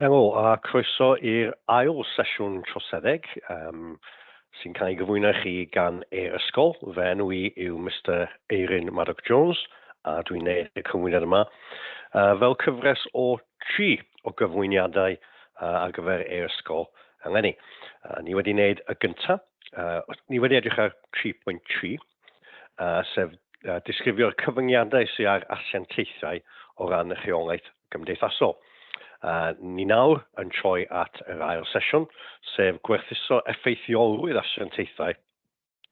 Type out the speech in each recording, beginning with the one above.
Helo a croeso i'r ail sesiwn troseddeg um, sy'n cael ei gyflwyno i chi gan Air Ysgol. Fy enw i yw Mister Eirin Maddock Jones a dwi'n neud y cyflwyniad yma fel cyfres o tri o gyflwyniadau ar gyfer Air Ysgol eleni. Ni wedi wneud y gyntaf, ni wedi edrych ar 3.3, sef disgrifio'r cyfyngiadau sydd ar asiantaethau o ran rheolaeth gymdeithasol. Ni nawr yn troi at yr ail sesiwn, sef gwerthuso effeithiolrwydd asiantaethau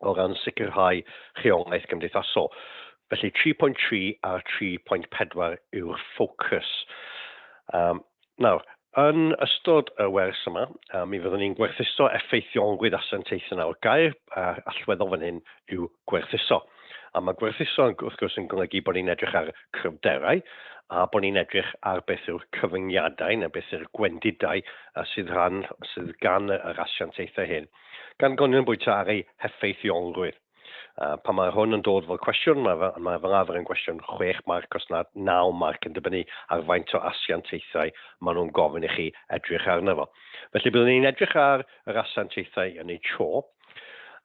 o ran sicrhau rheolaeth gymdeithasol. Felly 3.3 a 3.4 yw'r ffocws. Um, nawr, yn ystod y wers yma, mi fyddwn ni'n gwerthuso effeithiolrwydd asiantaethau nawr. Gair allweddol fan hyn yw gwerthuso. A mae gwerthuso wrth gwrs yn golygu bod ni'n edrych ar cryfderau a bod ni'n edrych ar beth yw'r cyfyngiadau neu beth yw'r gwendidau sydd, rhan, sydd gan yr asiantaethau hyn, gan ganolbwyntio ar eu heffeithiolrwydd. Pan mae hwn yn dod fel cwestiwn, mae, fe, mae fel arfer yn gwestiwn 6 marc os nad 9 marc yn dibynnu ar faint o asiantaethau maen nhw'n gofyn i chi edrych arno fo. Felly byddwn ni'n edrych ar yr asiantaethau yn eu tro,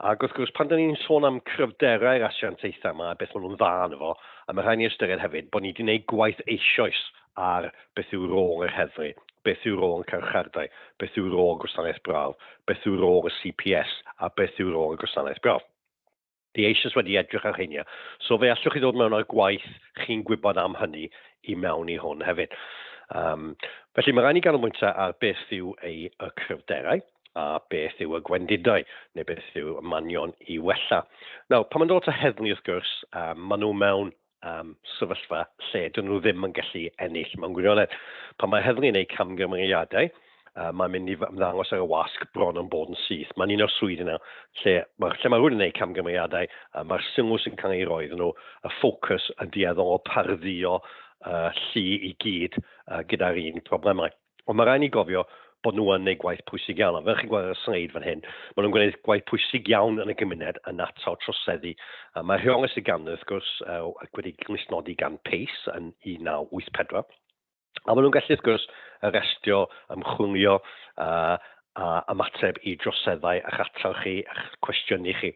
Ac wrth gwrs, pan 'dan ni'n sôn am cryfderau'r asiantaethau yma a beth maen nhw'n dda yno fo, a mae rhaid ni ystyried hefyd bod ni wedi gwneud gwaith eisoes ar beth yw rôl yr heddlu, beth yw rôl y carchardai, beth yw rôl gwasanaeth brawf, beth yw rôl y CPS a beth yw rôl y gwasanaeth brawf. Ni eisoes wedi edrych ar rheina, so fe allwch chi ddod mewn â'r gwaith chi'n gwybod am hynny i mewn i hwn hefyd. Um, felly mae rhaid ni ganolbwyntio ar beth yw ei y cryfderau a beth yw y gwendidau, neu beth yw y manion i wella. Nawr, pan mae'n dod at y heddlu wrth gwrs, um, maen nhw mewn um, sefyllfa lle dyn nhw ddim yn gallu ennill mewn gwirionedd. Pan mae heddlu'n ei camgymeriadau, mae'n mynd i ymddangos ar y wasg bron yn bod yn syth. Mae'n un o'r swyddi yna lle mae, lle mae rhywun yn gwneud camgymeriadau, mae'r sylw sy'n cael ei roi iddyn nhw, y ffocws yn dueddol o pardduo llu i gyd gyda'r un problemau. Ond mae rhaid ni gofio bod nhw yn gwneud gwaith pwysig iawn. A fel chi'n gweld ar y sleid fan hyn, maen nhw'n gwneud gwaith pwysig iawn yn y gymuned yn atal troseddu. A mae rheolaeth sydd ganddyn, wrth gwrs, wedi glustnodi gan PACE yn 1984. A maen nhw'n gallu, wrth gwrs, arestio, ymchwilio a ymateb i droseddau a'ch atal chi, a'ch cwestiynu chi.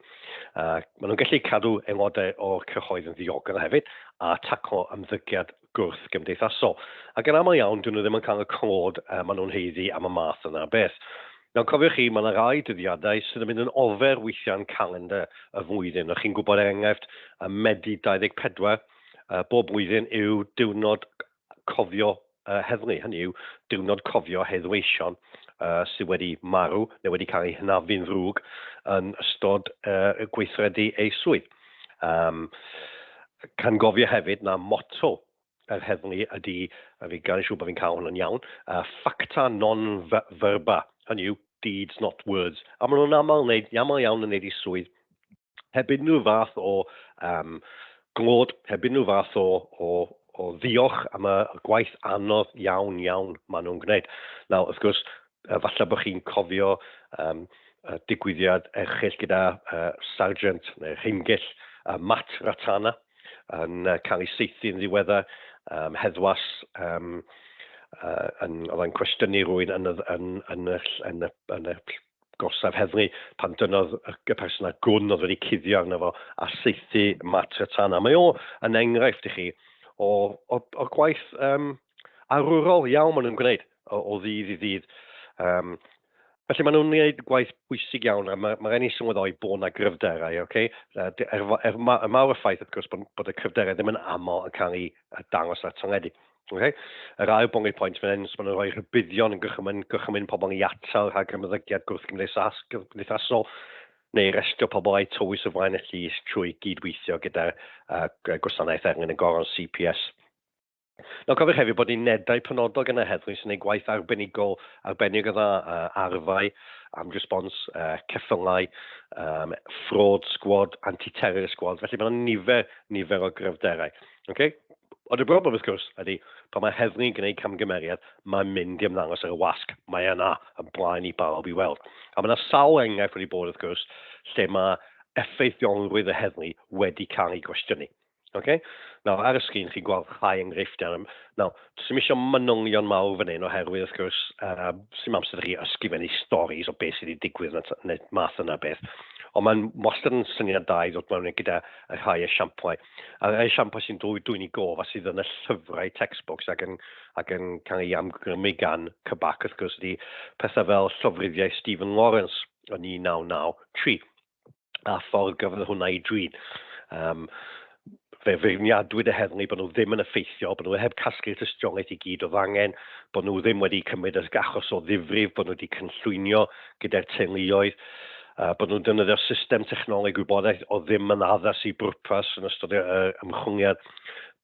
Maen nhw'n gallu cadw aelodau o'r cyhoedd yn ddiogel hefyd a taclo ymddygiad gwrth-gymdeithasol. Ac yn aml iawn, dyn nhw ddim yn cael y clod maen nhw'n haeddu am y math yna o beth. Nawr, cofiwch chi, mae yna rai dyddiadau sydd yn mynd yn ofer weithiau yn calendr y flwyddyn. O'ch chi'n gwybod, er enghraifft, ym Medi 24, bob blwyddyn yw diwrnod cofio heddlu, hynny yw diwrnod cofio heddweision sydd wedi marw neu wedi cael eu hynafu'n ddrwg yn ystod gweithredu eu swydd. Um, can gofio hefyd na motto yr heddlu ydy, a fi gan siŵr bod fi'n cael hwn yn iawn, facta non verba, hynny yw deeds not words. A maen nhw'n aml, wneud, aml iawn yn gwneud eu swydd heb unrhyw fath o um, glod, heb unrhyw fath o, o, o ddiolch am y gwaith anodd iawn iawn maen nhw'n gwneud. Nawr, wrth gwrs, falle bod chi'n cofio um, digwyddiad erchyll gyda uh, Sargent neu Rhingyll uh, Matt Ratana yn uh, cael ei saethu yn ddiweddar, um, heddwas um, uh, yn, oedd yn cwestiynu rhywun yn y, yn, yn y, yn y, yn y gorsaf heddlu pan dynnodd y person â gwn oedd wedi cuddio arno fo a saethu Matt Ratana. Mae o yn enghraifft i chi o, o, o gwaith um, arwrol iawn maen nhw'n gwneud o, o ddydd i ddydd. Um, felly maen nhw'n gwneud gwaith pwysig iawn a mae, mae rhaid ni sylweddoli bod yna gryfderau. Okay? Er, er, er, er mawr y ffaith, wrth gwrs, bod, bod y cryfderau ddim yn aml yn cael eu dangos ar teledu. Okay? Yr ail bongi pwynt fan hyn, so maen nhw'n rhoi rhybuddion yn gorchymyn, gorchymyn pobl i atal rhag ymddygiad gwrthgymdeithasol neu restio pobl a'u tywys o flaen y llys trwy gydweithio gyda'r uh, gwasanaeth erlyn y goron CPS. Nawr cofiwch hefyd bod unedau penodol gan y heddlu sy'n gwneud gwaith arbenigol arbennig o dda, uh, arfau, armed response, uh, ceffylau, um, fraud squad, anti-terrorist squad, felly mae yna nifer, nifer o gryfderau. Okay? Ond y broblem, wrth gwrs, ydy pan mae heddlu'n gwneud camgymeriad, mae'n mynd i ymddangos ar y wasg. Mae yna yn blaen i bawb i weld. A mae yna sawl enghraifft wedi bod, wrth gwrs, lle mae effeithiolrwydd y heddlu wedi cael ei gwestiynu. Okay? Nawr, ar y sgrin chi'n gweld rhai enghreifftiau. Nawr, sy'n eisiau manylion mawr fan hyn oherwydd, wrth gwrs, sy'n amser i chi ysgrifennu stories o beth sydd wedi digwydd neu math yna beth. Ond mae'n wastad yn syniad da i ddod mewn gyda y rhai esiamplau. A rhai esiamplau sy'n dwyn i gof a sydd yn y llyfrau textbooks ac yn cael ei amgrymu gan CBAC, wrth gwrs, ydy pethau fel llofruddiaeth Stephen Lawrence yn 1993 a ffordd gafodd hwnna i drin. Fe feirniadwyd y heddlu bod nhw ddim yn effeithiol, bod nhw heb casglu'r tystiolaeth i gyd oedd angen, bod nhw ddim wedi cymryd y achos o ddifrif, bod nhw wedi cynllwynio gyda'r teuluoedd, bod nhw'n defnyddio system technoleg gwybodaeth o ddim yn addas i bwrpas yn ystod y ymchwiliad,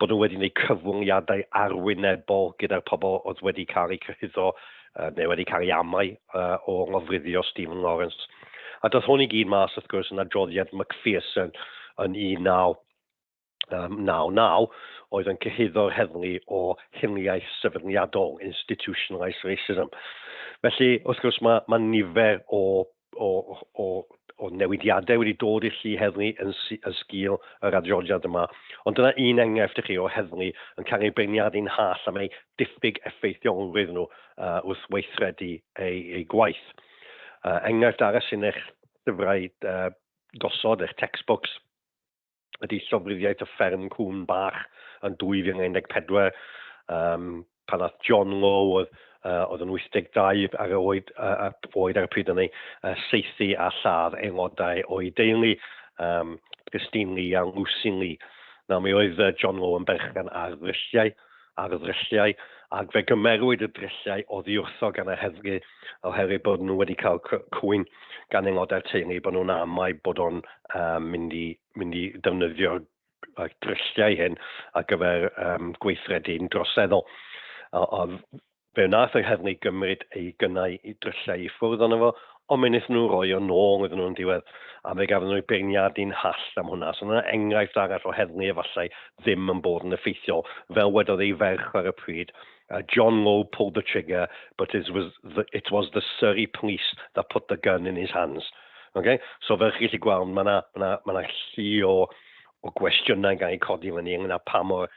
bod nhw wedi gwneud cyfweliadau arwynebol gyda'r pobl oedd wedi cael eu cyhuddo neu wedi cael ei amau o lofruddio Stephen Lawrence. A doedd hwn i gyd mas, wrth gwrs, yn adroddiad Macpherson yn 1999 oedd yn cyhuddo'r heddlu o hiliaeth sefydliadol, institutionalised racism. Felly, wrth gwrs, mae nifer o newidiadau wedi dod i'r llu heddlu yn sgil yr adroddiad yma. Ond dyna un enghraifft i chi o heddlu yn cael ei beirniadu'n hallt am ei diffyg effeithiolrwydd nhw wrth weithredu ei gwaith. Enghraifft arall sy'n eich llyfrau gosod, eich textbooks, ydy llofruddiaeth y fferm cŵn bach yn 2014, pan nath John Lowe oedd yn 82 ar y oed ar y pryd hynny, saethu a lladd aelodau o'i deulu, Christine Lee a Lucy Lee. Nawr, mi oedd John Lowe yn berchen ar ddrylliau, ac fe gymerwyd y drylliau oddi wrtho gan y heddlu oherwydd bod nhw wedi cael cwyn gan aelodau'r teulu bod nhw'n amau bod o'n mynd i defnyddio'r drylliau hyn ar gyfer gweithredu'n droseddol. A fe wnaeth yr heddlu gymryd ei gynnau i drylliau i ffwrdd ono fo, ond mi wnaethon nhw roi o nôl iddyn nhw'n diwedd, a fe gafon nhw eu beirniadu'n hallt am hwnna. So yna enghraifft arall o heddlu efallai ddim yn bod yn effeithiol. Fel wedodd ei ferch ar y pryd, "John Lowe pulled the trigger, but it was the Surrey police that put the gun in his hands." Okay? So fel chi'n gallu gweld, mae yna ma llu o gwestiynau gael eu codi fyny ynglyn â pa mor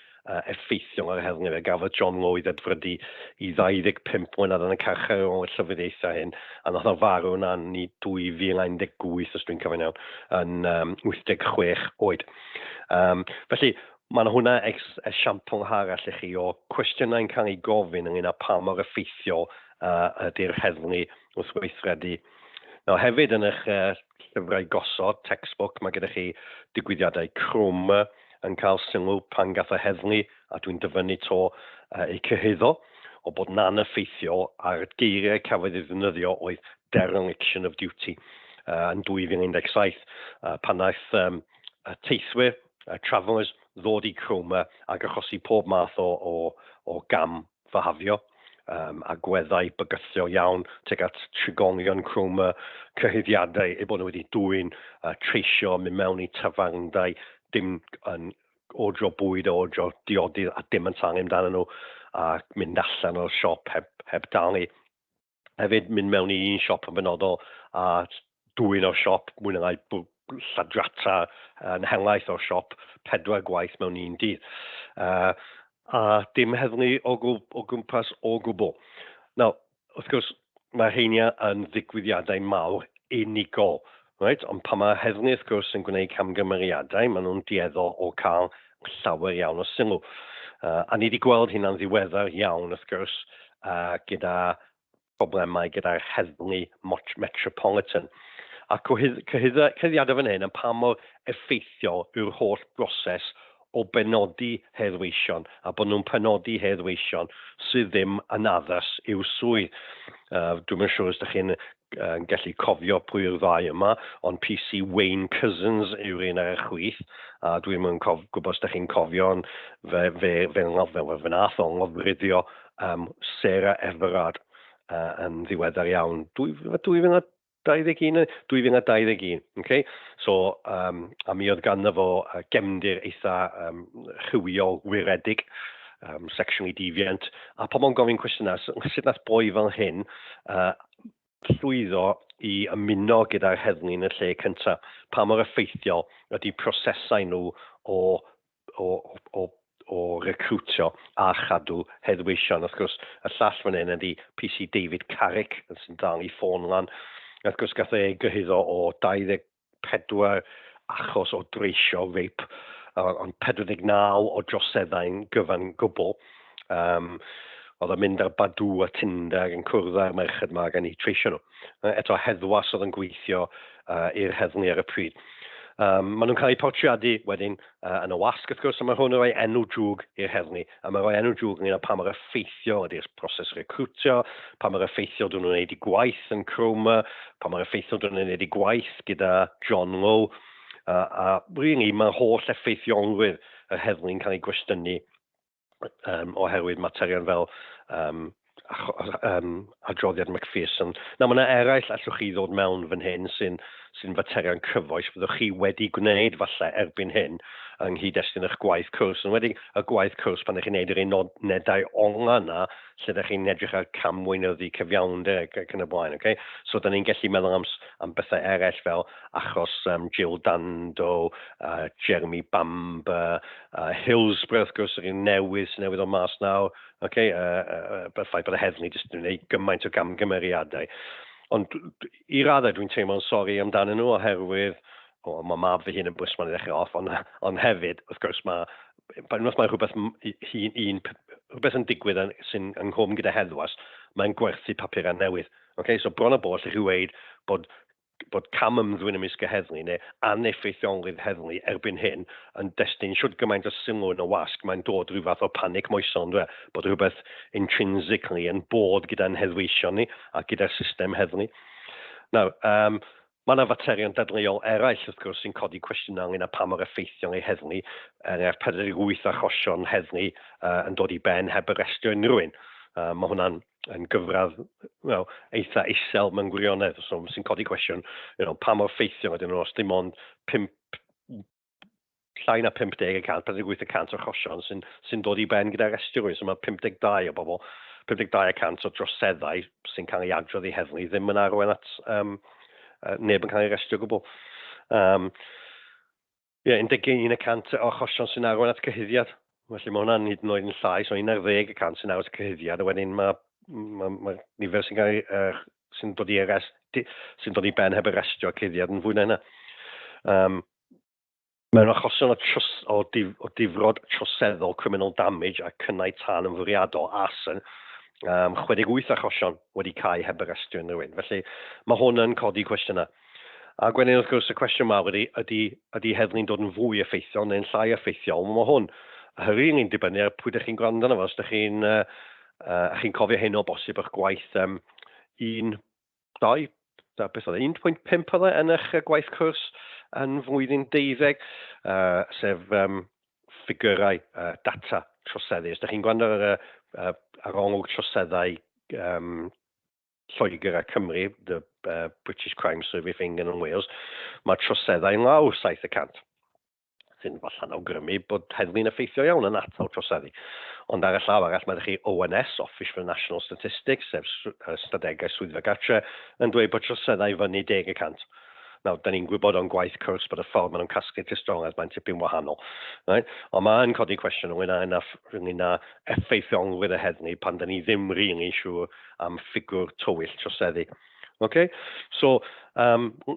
effeithiol ar y heddlu. Fe gafodd John Lowe ei ddedfrydu i 25 mlynedd yn y carchar ar ôl y llofruddiaethau hyn, a nath o farw yna yn 2018, os dwi'n cofio'n iawn, yn 86 oed. Felly, mae yna hwnna esiampl arall i chi o cwestiynau'n cael ei gofyn ynglyn â pa mor effeithiol ydy'r heddlu wrth weithredu. Nawr, hefyd yn eich llyfrau gosod, textbook, mae gyda chi digwyddiadau Cromer yn cael sylw pan gath y heddlu, a dwi'n dyfynnu to, eu cyhuddo o bod yn aneffeithiol, a'r geiriau cafodd ei ddefnyddio oedd dereliction of duty yn 2017, pan wnaeth teithwyr, travellers, ddod i Cromer ac achosi pob math o gam fihafio, agweddau bygythiol iawn tuag at trigolion Cromer, cyhuddiadau eu bod nhw wedi dwyn, treisio, mynd mewn i tafarndai, dim yn ordro bwyd, ordro diodydd a dim yn talu amdano nhw, a mynd allan o'r siop heb dalu. Hefyd mynd mewn i un siop yn benodol a dwyn o'r siop, mwy na lai lladrata yn helaeth o'r siop pedwar gwaith mewn un dydd. A dim heddlu o gwmpas o gwbl. Nawr, wrth gwrs, mae rheinia yn ddigwyddiadau mawr unigol. Right? Ond pan mae heddlu, wrth gwrs, yn gwneud camgymeriadau, maen nhw'n dueddol o cael llawer iawn o sylw. A ni wedi gweld hynna'n ddiweddar iawn, wrth gwrs, gyda problemau gyda'r heddlu Metropolitan. A cyhuddiadau fan hyn yn pa mor effeithiol yw'r holl broses o benodi heddweision a bod nhw'n penodi heddweision sydd ddim yn addas i'w swydd. Dwi'n yn siŵr os ydych chi'n gallu cofio pwy yw'r ddau yma, ond PC Wayne Couzens yw'r un ar y chwith, a dwi'n yn gwybod os ydych chi'n cofio, ond fe nath o lofruddio Sarah Everard yn ddiweddar iawn. 2021, 2021, okay? So, a mi oedd ganddo fo gefndir eitha rhywiol wyredig, sexually deviant, a pobl yn gofyn cwestiynau, sut nath boi fel hyn llwyddo i ymuno gyda'r heddlu yn y lle cyntaf? Pa mor effeithiol ydy prosesau nhw o o, o, o recrwtio a chadw heddweision. Wrth gwrs, y llall fan hyn ydy PC David Carrick, sy'n dal i ffôn lan. Wrth gwrs, gath ei gyhuddo o 24 achos o dreisio, rape, ond 49 o droseddau'n gyfan gwbl. Oedd o'n mynd ar Badoo a Tinder yn cwrdd â'r merched yma gan eu treisio nhw. Eto, heddwas oedd yn gweithio i'r heddlu ar y pryd. Maen nhw'n cael eu portreadu wedyn yn y wasg, wrth gwrs, a mae hwn yn rhoi enw drwg i'r heddlu, a mae'n rhoi enw drwg ynglyn â pa mor effeithiol ydy'r proses recrwtio, pa mor effeithiol dyn nhw'n gwneud eu gwaith yn Cromer, pa mor effeithiol dyn nhw'n gwneud eu gwaith gyda John Lowe, a really mae holl effeithiolrwydd yr heddlu'n cael ei gwestiynu oherwydd materion fel adroddiad Macpherson. Nawr, mae yna eraill allwch chi ddod mewn fan hyn sy'n sy faterion cyfoes fyddwch chi wedi gwneud falle erbyn hyn yng nghyd-destun eich gwaith cwrs. Yn wedi y gwaith cwrs pan ydych chi'n gwneud yr unedau ola yna, lle ydych chi'n edrych ar cam weinyddu cyfiawnder ac, ac yn y blaen. Okay? So, da ni'n gallu meddwl am bethau eraill fel achos Jill Dando, Jeremy Bamber, Hillsborough, wrth gwrs, yr un newydd sy'n newydd o mas nawr, okay? Y ffaith bod y heddlu jyst yn gwneud gymaint o gamgymeriadau. Ond i raddau dwi'n teimlo'n sori amdanyn nhw oherwydd, o, mae mab fy hun yn blismon i ddechrau off, ond hefyd, wrth gwrs, mae unwaith mae rhywbeth, un, rhywbeth yn digwydd sy'n yng gyda heddwas, mae'n gwerthu papurau newydd. Okay? So bron o bod, allwch chi weud bod cam ymddwyn ymysg y heddlu neu aneffeithiolrwydd heddlu erbyn hyn yn destun shwd gymaint o sylw yn y wasg, mae'n dod rhyw fath o panic moesol, on'd yw e? Bod rhywbeth intrinsically yn bod gyda'n heddweision ni a gyda'r system heddlu. Nawr, mae yna faterion dadleuol eraill, wrth gwrs, sy'n codi cwestiynau ynglyn â pa mor effeithiol eu heddlu, er enghraifft 48 achosion heddlu yn dod i ben heb arestio unrhyw un. Mae hwnna'n yn gyfradd, well, eitha isel mewn gwirionedd. So, sy'n codi cwestiwn, pa mor ffeithiol ydyn nhw os dim ond 5, llai na 50%, 48% o achosion sy'n dod i ben gyda arestio rhywun. So mae 52 o bobl, 52% o droseddau sy'n cael ei adrodd i heddlu ddim yn arwain at neb yn cael ei arestio o gwbl. Ie, 11% o achosion sy'n arwain at cyhuddiad. Felly mae hwnna'n hyd yn oed yn llai, so 11% sy'n arwain at cyhuddiad, a wedyn mae nifer sy'n cael sy'n dod i arrest, sy'n dod i ben heb arestio cyhuddiad yn fwy na hynna. Mewn achosion o difrod troseddol, criminal damage a cynnau tân yn fwriadol, arson, 68 achosion wedi cael heb arestio unrhyw un. Felly mae hwn yn codi cwestiynau. A wedyn, wrth gwrs, y cwestiwn mawr ydy heddlu'n dod yn fwy effeithiol neu'n llai effeithiol? Mae hwn rili'n dibynnu ar pwy ydych chi'n gwrando arno fo. Os ydych chi'n cofio hyn o bosib eich gwaith 1, 2, beth oedd e, 1.5 oedd e yn eich gwaith cwrs yn flwyddyn 12, sef ffigurau data troseddu. Os ydych chi'n gwrando ar y arolwg troseddau Lloegr a Cymru, the British Crime Survey for England and Wales, mae troseddau yn lawr 7%. Sy'n falle'n awgrymu bod heddlu'n effeithio iawn yn atal troseddu. Ond ar y llaw arall, mae chi ONS, Office for National Statistics, sef ystadegau Swyddfa Gartre, yn dweud bod troseddau fyny 10%. Nawr, da ni'n gwybod o'n gwaith cwrs bod y ffordd maen nhw'n casglu tystiolaeth, mae'n tipyn wahanol. Right? Ond mae'n codi cwestiwn ynglyn â effeithiolrwydd y heddlu pan da ni ddim rili siŵr am ffigwr tywyll troseddu. Okay? So,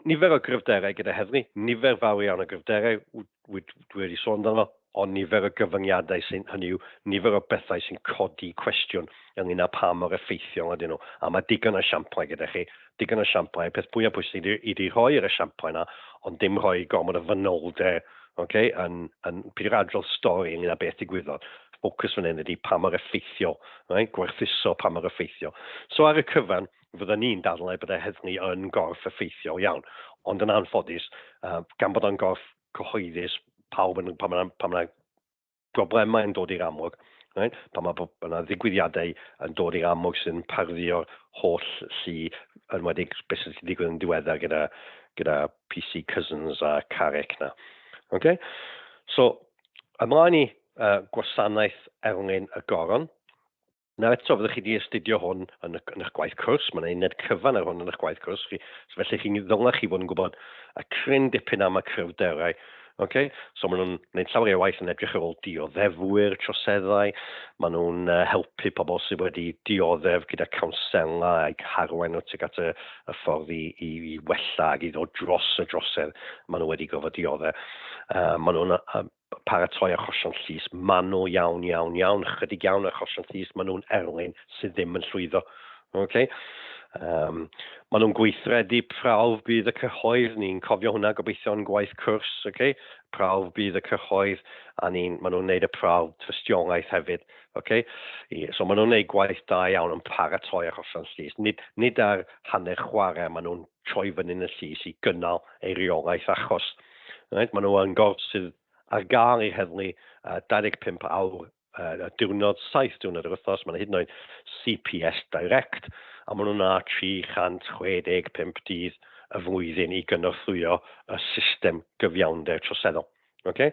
nifer o gryfderau gyda heddlu, nifer fawr iawn o gryfderau, dwi wedi sôn amdano fo, ond nifer o gyfyngiadau sy'n, hynny yw, nifer o bethau sy'n codi cwestiwn ynglyn â pa mor effeithiol ydyn nhw. A mae digon o esiamplau gyda chi, digon o esiamplau. Peth fwyaf pwysig ydy rhoi'r esiamplau yna, ond dim rhoi gormod o fanylder, okay, yn peidio adrodd stori ynglyn â beth digwyddodd. Ffocws fan hyn ydy pa mor effeithiol, right? Gwerthuso pa mor effeithiol. So ar y cyfan, fydden ni'n dadlau bod y heddlu yn gorff effeithiol iawn. Ond yn anffodus, gan bod o'n gorff cyhoeddus, pawb yn, pan ma broblemau yn dod i'r amlwg, right? Pan mae yna ddigwyddiadau yn dod i'r amlwg sy'n parddio'r holl llu, yn enwedig beth sydd wedi digwydd yn diweddar gyda PC Cousins a Carrick na. Okay? So, ymlaen i Gwasanaeth Erlyn y Goron. Nawr eto, fyddwch chi wedi astudio hwn yn eich gwaith cwrs, mae'n uned cyfan ar hwn yn eich gwaith cwrs. Chi, so felly chi'n ddylech chi fod yn gwybod y cryn dipyn am y cryfderau. Okay? So maen nhw'n gwneud llawer o waith yn edrych ar ôl dioddefwyr troseddau, maen nhw'n helpu pobl sydd wedi dioddef gyda cawnsela a'u harwain nhw tuag at y, y ffordd i, i, i wella ac i ddod dros y drosedd maen nhw wedi gorfod dioddef. Maen nhw'n paratoi achosion llys manwl iawn, iawn, iawn, chydig iawn o achosion llys maen nhw'n erlyn sydd ddim yn llwyddo. Okay? Maen nhw'n gweithredu prawf bydd y cyhoedd, ni'n cofio hwnna gobeithio yn gwaith cwrs, okay? Prawf bydd y cyhoedd, a ni'n, maen nhw'n gwneud y prawf tystiolaeth hefyd. Okay? So maen nhw'n gwneud gwaith da iawn yn paratoi achosion llys. Nid, nid ar hanner chwarae, maen nhw'n troi fyny yn y llys i gynnal ei reolaeth achos. Right? Maen nhw yn gorff sydd ar gael i'r heddlu 25 awr y diwrnod, 7 diwrnod yr wythnos, mae'n hyd yn oed CPS Direct, a maen nhw'n na 365 dydd y flwyddyn i gynorthwyo y system gyfiawnder troseddol. Okay?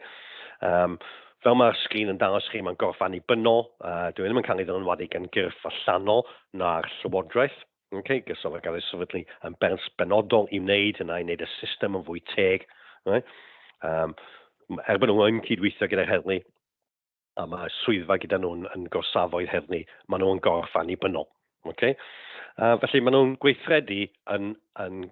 Fel mae'r sgrin yn dangos chi, mae'n gorff annibynnol, dyw e ddim yn cael ei ddylanwadu gan gyrff allanol na'r llywodraeth. Okay, so mae'n cael ei sefydlu yn benodol i wneud hynna, i wneud y system yn fwy teg. Right? Er bod nhw yn cydweithio gyda'r heddlu, a mae swyddfa gyda nhw'n yn gorsafoedd heddlu, maen nhw'n gorff annibynnol. Okay? Felly maen nhw'n gweithredu yn, yn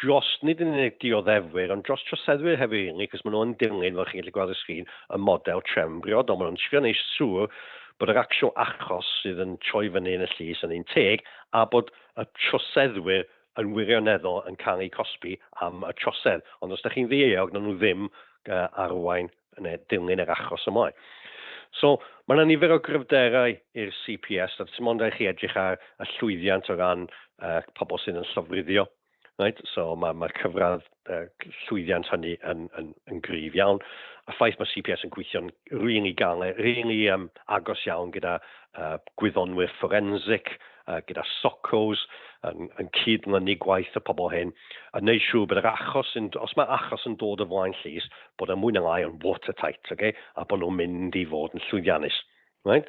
dros, nid yn unig dioddefwyr, ond dros troseddwyr hefyd, really, cos maen nhw'n dilyn, fel chi'n gallu gweld y sgrin, y model trefn briodol. Maen nhw'n trio gwneud siŵr bod yr actual achos sydd yn troi fyny yn y llys yn un teg, a bod y troseddwyr yn wirioneddol yn cael eu cosbi am y trosedd. Ond os ydych chi'n ddieuog, nawn nhw ddim arwain neu dilyn yr achos ymlaen. So, mae yna nifer o gryfderau i'r CPS, a dim ond rhaid chi edrych ar y llwyddiant o ran pobl sydd yn llofruddio. Right? So mae, mae cyfradd llwyddiant hynny yn, yn, yn gryf iawn. A ffaith mae CPS yn gweithio'n rili galed, rili agos iawn gyda gwyddonwyr forensic, gyda SOCOs, yn, yn cydlynu gwaith y pobl hyn, a wneud siŵr bod yr achos, yn, os mae achos yn dod o flaen llys, bod e mwy na lai yn watertight, okay? A bod nhw'n mynd i fod yn llwyddiannus. Right?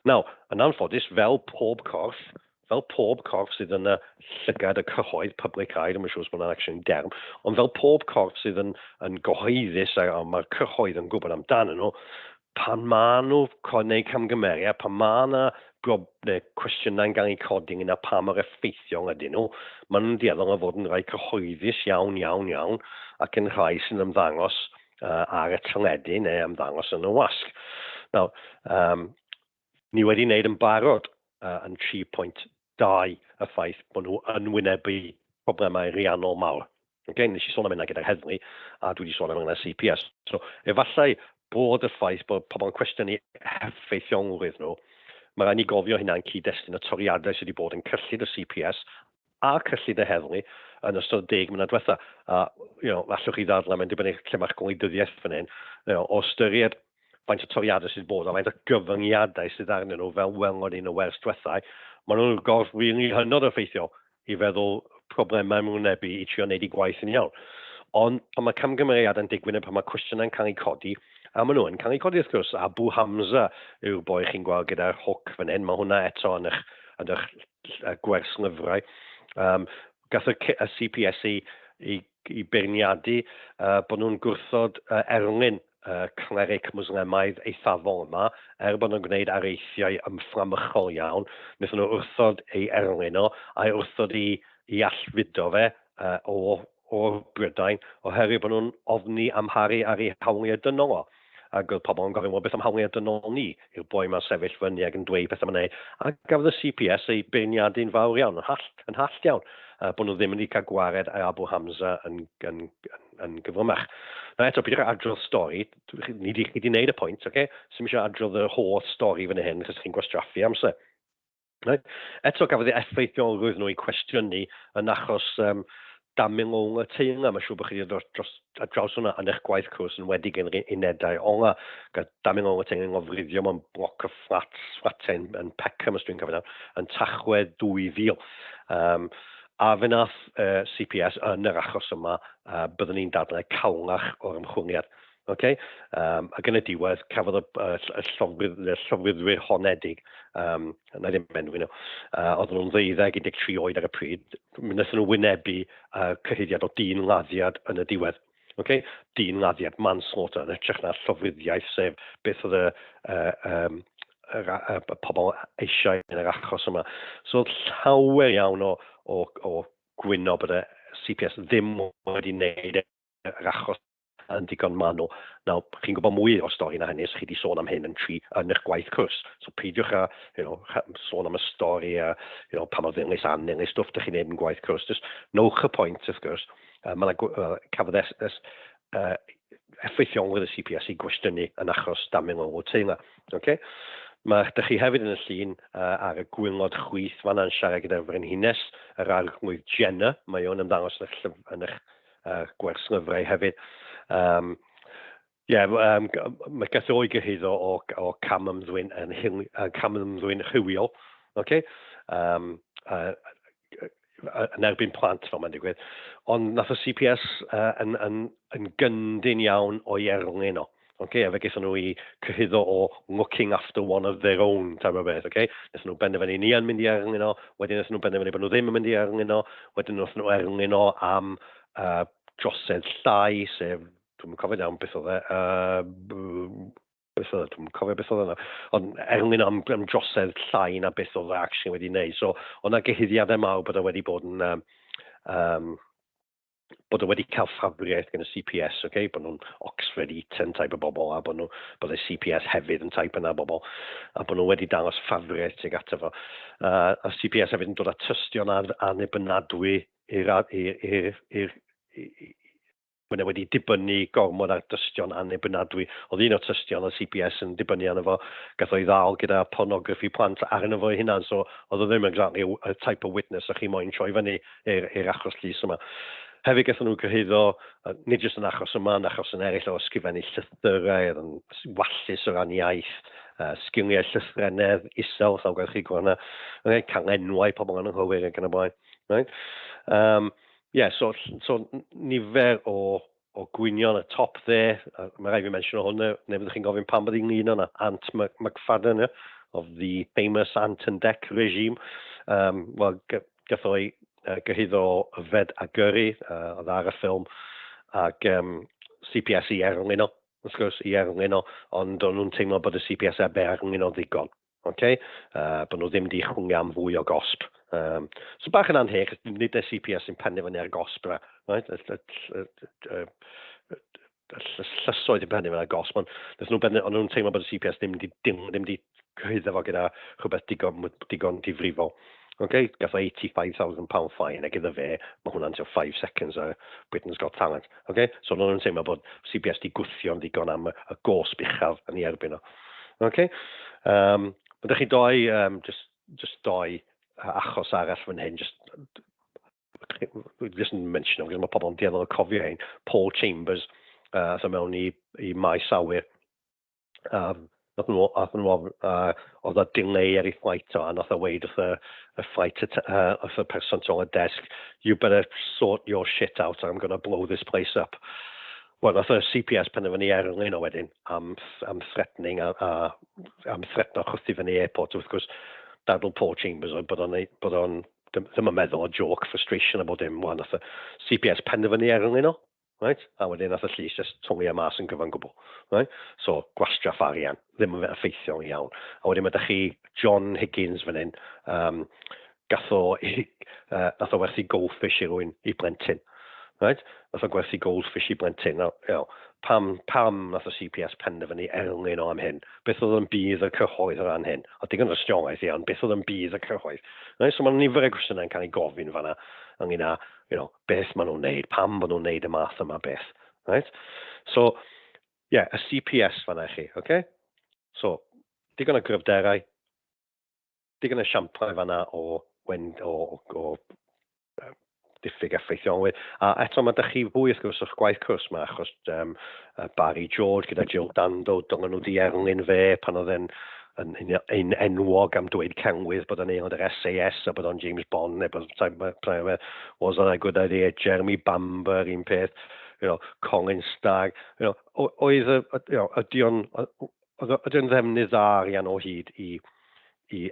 Nawr, yn anffodus, fel pob corff, fel pob corff sydd yn y llygad y cyhoedd, public eye, dwi'n siŵr os bod hwnna'n actually derm, ond fel pob corff sydd yn, yn gyhoeddus a, a mae'r cyhoedd yn gwybod amdanyn nhw, pan maen nhw gwneud camgymeriad, pan mae yna brob, neu cwestiynau'n cael eu codi ynglyn â pa mor effeithiol ydyn nhw, maen nhw'n dueddol o fod yn rhai cyhoeddus iawn, iawn, iawn, ac yn rhai sy'n ymddangos ar y teledu neu ymddangos yn y wasg. Nawr, ni wedi wneud yn barod yn 3.2 y ffaith bod nhw yn wynebu problemau ariannol mawr. Okay? Nes i sôn am hynna gyda'r heddlu, a dwi wedi sôn am hynna CPS. So, efallai bod y ffaith bod pobl yn cwestiynu effeithiolrwydd nhw, mae rhaid ni gofio hynna'n cyd-destun y toriadau sydd wedi bod yn cyllid y CPS a cyllid y heddlu yn ystod y 10 mlynedd diwetha. A allwch chi ddadlau, mae'n dibynnu lle mae'ch gwleidyddiaeth fan hyn, o ystyried faint o toriadau sydd bod a faint o gyfyngiadau sydd arnyn nhw fel welon ni yn y wers diwethaf, maen nhw'n gorff rili hynod o effeithiol i feddwl problemau maen nhw'n wynebu i trio wneud eu gwaith yn iawn. Ond pan mae camgymeriadau'n digwydd neu pan mae cwestiynau'n cael eu codi, a maen nhw yn cael eu codi wrth gwrs, Abu Hamza yw'r boi chi'n gweld gyda'r hook fan hyn, mae hwnna eto yn eich, yn eich gwerslyfrau. Gath y, y CPS i, i, i beirniadu bod nhw'n gwrthod erlyn cleric Mwslemaidd eithafol yma, er bod nhw'n gwneud areithiau ymfflamychol iawn, wnaethon nhw wrthod ei erlyn o, a'i wrthod i, i allfudo fe o, o'r Brydain, oherwydd bod nhw'n ofni amharu ar ei hawliau dynol o. Ac oedd pobl yn gofyn, wel, beth am hawliau dynol ni? I'r boi ma'n sefyll fyny ac yn dweud pethau mae'n neud. A gafodd y CPS ei beirniadu'n fawr iawn, yn hallt, yn hallt iawn, bod nhw ddim wedi cael gwared ar Abu Hamza yn, yn, yn, yn gyflymach. Na eto, peidiwch â adrodd stori, ni di, chi di wneud y pwynt, oce? Okay? Sy'm eisiau adrodd yr holl stori fan hyn, chos chi'n gwastraffu amser. Right? Eto gafodd ei effeithiolrwydd nhw eu cwestiynu yn achos Damilola Taylor. Mae'n siŵr bod chi wedi dod dros, ar draws hwnna yn eich gwaith cwrs yn wedi gen unedau ola. Gath Damilola Taylor yn lofruddio mewn bloc o fflats, fflatiau yn, yn Peckham, os dwi'n cofio nawr, yn Tachwedd 2000. A fe nath CPS yn yr achos yma, byddwn ni'n dadlau cawlach o'r ymchwiliad. Okay? Ac yn y diwedd, cafodd y, y, y, llofrudd, y llofruddwyr honedig, na ddim enwi nhw, oedden nhw'n ddeuddeg, 13 oed ar y pryd, wnaethon nhw wynebu cyhuddiad o dyn laddiad yn y diwedd. Okay? Dyn laddiad, manslaughter, yn hytrach na llofruddiaeth, sef beth oedd y pobl eisiau yn yr achos yma. So oedd llawer iawn o gwyno bod y CPS ddim wedi wneud yr achos yn digon manwl. Nawr, chi'n gwybod mwy o'r stori na hynny, os chi wedi sôn am hyn yn eich gwaith cwrs. So peidiwch â sôn am y stori a pa mor ddilys, annilys, stwff dych chi'n neud yn gwaith cwrs. Just nowch y pwynt, wrth gwrs. Cafodd effeithiolrwydd y CPS i gwestiynu yn achos Damilola Taylor. Okay? Mae ydych chi hefyd yn y llun ar y gwaelod chwith fanna'n siarad gyda'r frenhines, yr Arglwydd Jenner. Mae o'n ymddangos yn eich gwerslyfrau hefyd. Yeah, mae gath o'i gyhuddo o cam ymddwyn rhywiol. Okay? Yn erbyn plant, fel mae'n digwydd. Ond nath y CPS yn gyndyn iawn o'i erlyn o. Okay, a fe gaethon nhw i cyhuddo o looking after one of their own type o beth. Okay? Nethon nhw benderfynu ni yn mynd i erlyn o, wedyn nethon nhw benderfynu bod nhw ddim yn mynd i erlyn o, wedyn nethon nhw erlyn o am drosedd llai, sef, dwi'n cofio iawn beth oedd e, beth oedd e, dwi'n cofio beth oedd e, ond erlyn am drosedd llai na beth oedd e actually wedi wneud. So, oedd 'na gyhuddiadau mawr bod e wedi bod yn bod o wedi cael ffafriaeth gan y CPS, okay? Bod nhw'n Oxford Eton type o bobl, a bod y CPS hefyd yn type yna bobl, a bod nhw wedi dangos ffafriaeth tuag ato fo. A CPS hefyd yn dod â tystion anibynadwy i'r Mae wedi dibynnu gormod ar dystion anibynadwy. Oedd un o'r tystion o CPS yn dibynnu arno fo, gath o'i ddal gyda pornography plant arno fo ei hunan, so oedd o ddim exactly a type of witness o'ch chi moyn troi fyny i'r achos llys yma. Hefyd gathon nhw gyhuddo, nid jyst yn achos yma, yn achos yn eraill o ysgrifennu llythyrau, oedd yn wallus o ran iaith, sgiliau llythrennedd isel, sa'n gweld chi gweld hwnna, okay, cael enwau pobl yn anghywir ac yn y blaen. Right? Yeah, so nifer o gwynion y top there, mae rhaid fi mention o hwnna, neu fyddwch chi'n gofyn pam bod hi'n un o'na, Ant McFadden, yeah, of the famous Ant and Dec regime. Wel, gath o'i gyhuddo o yfed a gyrru, oedd ar y ffilm, ac CPS i erlyn o, wrth gwrs, i erlyn o, ond o'n nhw'n teimlo bod y CPS heb erlyn o ddigon. Okay? Bod nhw ddim wedi chwilio am fwy o gosb. So bach yn anheg, nid y CPS sy'n penderfynu ar gosb yna. Right? Y llysoedd yn penderfynu ar gosb, ond o'n nhw'n teimlo bod y CPS ddim wedi cyhuddo fo gyda rhywbeth digon difrifol. Okay? Gath o £85,000 fine, ac iddo fe, mae hwnna'n tua 5 seconds o Britain's Got Talent. Okay? So o'n nhw'n teimlo bod CPS di gwthio'n ddigon am y gosb uchaf yn ei erbyn o. Okay? Mae ydych chi doi, just doi achos arall fan hyn, just yn mention o, mae pobl yn dueddol o cofio hyn. Paul Chambers, so mewn i maes awyr. Nath nhw, oedd o delay ar ei flight o, a nath o weud wrth y flight, wrth y person tu ôl y desk, "You better sort your shit out or I'm going to blow this place up." Wel, nath y CPS penderfynu erlyn o wedyn am threatening a am threatno chwythu fyny airport. Wrth gwrs, dadl Paul Chambers oedd bod o'n ddim yn meddwl o joke, frustration a bod dim. Wel, nath y CPS penderfynu erlyn o. Right? A wedyn nath y llys just twlu e mas yn gyfan gwbl. Right? So, gwastraff arian, ddim yn effeithiol iawn. A wedyn mae ydych chi John Higgins fan hyn, nath o werthu goldfish i rywun i blentyn. Right? Nath o gwerthu goldfish i blentyn. Now, pam nath y CPS penderfynu erlyn o am hyn? Beth oedd yn budd y cyhoedd o ran hyn? O digon o dystiolaeth iawn, beth oedd yn budd y cyhoedd? Right? So mae nifer o gwestiynau yn cael ei gofyn fanna ynglyn â beth maen nhw'n neud, pam bod nhw'n neud y math yma beth. Right? So, yeah, y CPS fanna i chi, okay? So, digon o gryfderau, digon o esiamplau fanna o diffyg effeithiolrwydd. A eto mae ydych chi fwy wrth gwrs o'ch gwaith cwrs yma, achos Barry George gyda Jill Dando, dylen nhw di erlyn fe pan oedd e'n yn enwog am dweud celwydd bod o'n aelod yr SAS a bod o'n James Bond neu bod was that a good idea, Jeremy Bamber un peth, Colin Stagg, oedd ydy o'n ddefnydd dda arian o hyd i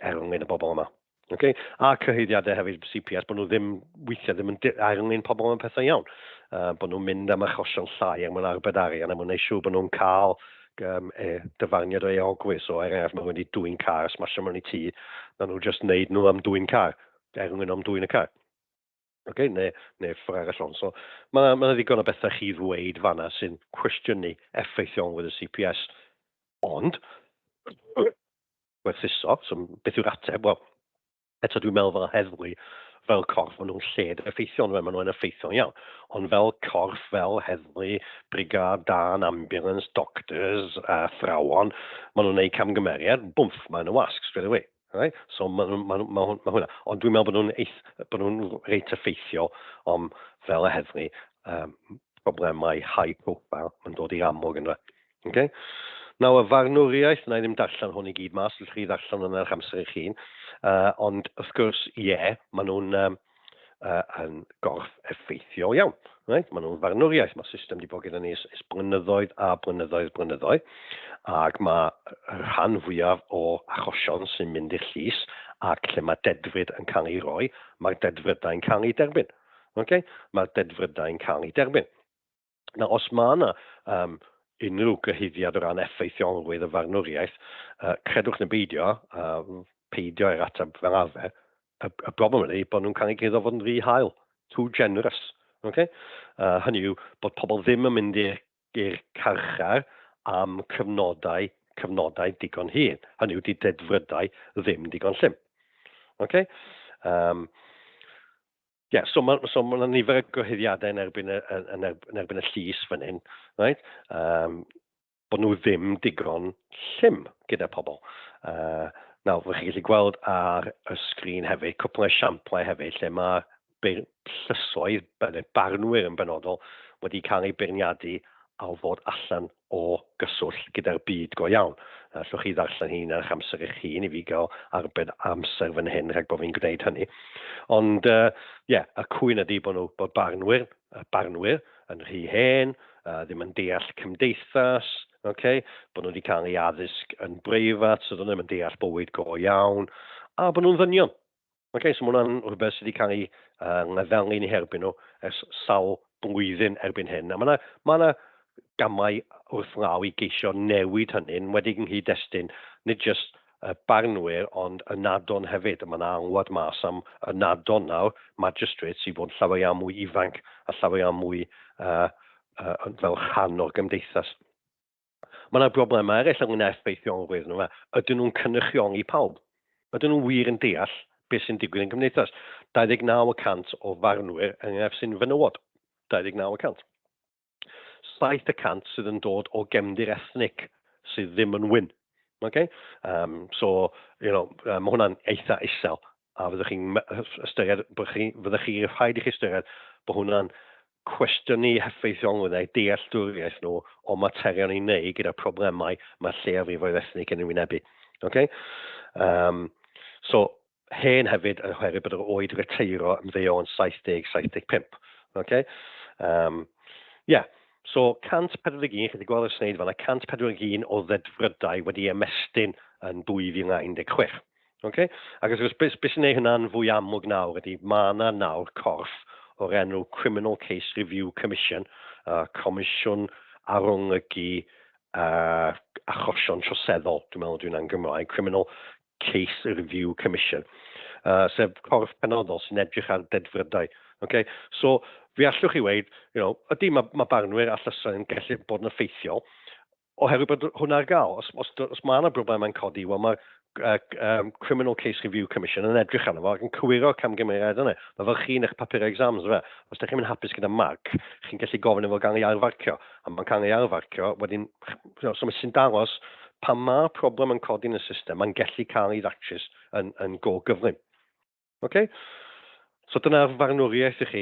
erlyn y bobl yma? Okay? A cyhuddiadau hefyd CPS bod nhw ddim, weithiau ddim yn erlyn pobl yn pethau iawn. Bod nhw'n mynd am achosion llai er mwyn arbed arian, er mwyn gwneud siŵr bod nhw'n cael dyfarniad o euogrwydd. So, er enghraifft, mae rhywun wedi dwyn car a smasho mewn i tŷ, na nhw jyst wneud nhw am dwyn car, er mwyn am dwyn y car. Okay? Neu ffordd arall on. So, mae yna ddigon o bethau chi ddweud fanna sy'n cwestiynu effeithiolrwydd y CPS. Ond, gwerthuso, so beth yw'r ateb? Wel, eto dwi'n meddwl fel heddlu, fel corff, maen nhw'n lled effeithiol, maen nhw'n effeithiol iawn. Ond fel corff, fel heddlu, brigâd dân, ambulance, doctors, athrawon, maen nhw'n gwneud camgymeriad, bwmff, mae'n y wasg straight away. Right? So mae ma, ma, ma hwnna. Ond dwi'n meddwl bod nhw'n bod nhw'n reit effeithiol, ond fel y heddlu, problemau high profile yn dod i'r amlwg ynddo. Okay? Nawr, y farnwriaeth, na i ddim darllen hwn i gyd mas, allwch chi ddarllen hwn ar eich amser eich hun. Ond wrth gwrs, ie, yeah, maen nhw'n yn gorff effeithiol iawn. Right? Maen nhw'n farnwriaeth, mae system wedi bod gyda ni ers blynyddoedd a blynyddoedd blynyddoedd, ac mae y rhan fwyaf o achosion sy'n mynd i'r llys ac lle mae dedfryd yn cael ei roi, mae'r dedfrydau'n cael ei derbyn. Okay? Mae'r dedfrydau'n cael ei derbyn. Nawr, os mae yna unrhyw gyhuddiad o ran effeithiolrwydd y farnwriaeth, credwch neu beidio, peidio i'r ateb fel arfer, y broblem ydy bod nhw'n cael eu gyhuddo fod yn rhy hael, too generous. Okay? Hynny yw bod pobl ddim yn mynd i'r carchar am cyfnodau digon hir. Hynny yw, di dedfrydau ddim digon llym. Okay? Ie, so mae so ma' 'na nifer o gyhuddiadau yn erbyn y, yn, yn erbyn y llys fan hyn, right? Bod nhw ddim digon llym gyda pobl. Nawr, fy chi'n gallu gweld ar y sgrin hefyd, cwpl o esiamplau hefyd, lle mae llysoedd, neu barnwyr yn benodol, wedi cael eu beirniadu a fod allan o gyswllt gyda'r byd go iawn. Allwch chi ddarllen hyn ar eich amser eich hun i fi gael arbed amser fan hyn rhag bod fi'n gwneud hynny. Ond ie, yeah, y cwyn ydy bod nhw, bod barnwyr, y barnwyr yn rhy hen, ddim yn deall cymdeithas, okay? Bod nhw wedi cael ei addysg yn breifat, so nhw ddim yn deall bywyd go iawn, a bod nhw'n ddynion. Ok, so mae hwnna'n rhywbeth sydd wedi cael ei lefelu'n eu herbyn nhw ers sawl blwyddyn erbyn hyn. A mae yna ma 'na gamau wrth law i geisio newid hynny, yn enwedig yng nghyd-destun nid jyst y barnwyr, ond ynadon hefyd. Mae yna alwad mas am ynadon nawr, magistrates, i fod yn llawer iawn mwy ifanc a llawer iawn mwy fel rhan o'r gymdeithas. Mae yna broblemau eraill ynglŷn â effeithiolrwydd nhw. Ydyn nhw'n cynrychioli pawb? Ydyn nhw'n wir yn deall beth sy'n digwydd yn gymdeithas? 29 y cant o farnwyr er enghraifft sy'n fenywod. 29 y cant. 7 y cant sydd yn dod o gefndir ethnig sydd ddim yn wyn. Okay? So, mae hwnna'n eitha isel. A fyddwch chi'n ystyried, bod chi, fyddwch chi, rhaid i chi ystyried bod hwnna'n cwestiynu heffeithiolrwydd a'u dealltwriaeth nhw o materion i wneud gyda'r problemau mae lleiafrifoedd ethnig yn ei wynebu. Okay? So, hen hefyd oherwydd bod yr oed reteiro ymddeol yn 70-75. Okay? Yeah. So, 141, chi wedi gweld y sneid fanna, 141 o ddedfrydau wedi ymestyn yn 2016. Okay? Ac wrth gwrs, beth be sy'n gwneud hynna'n fwy amlwg nawr ydy, mae yna nawr corff o'r enw Criminal Case Review Commission, Comisiwn Arolygu Achosion Troseddol, dwi'n meddwl dwi'n Gymraeg, Criminal Case Review Commission, sef corff penodol sy'n edrych ar dedfrydau. Okay? So, fi allwch chi weud, ydy mae barnwyr a llysoedd yn gallu bod yn effeithiol, oherwydd bod hwnna ar gael. Os mae yna broblemau'n codi, wel mae'r Criminal Case Review Commission yn edrych arno fo ac yn cywiro camgymeriad yna. Mae fel chi'n eich papur exams, fe. Os ydych chi'n mynd hapus gyda marc, chi'n gallu gofyn iddo gael ei ailfarcio. A mae'n cael ei ailfarcio, wedyn, so mae sy'n dangos pan mae problem yn codi yn y system, mae'n gallu cael ei ddatrys yn go gyflym. Okay? So dyna'r farnwriaeth i chi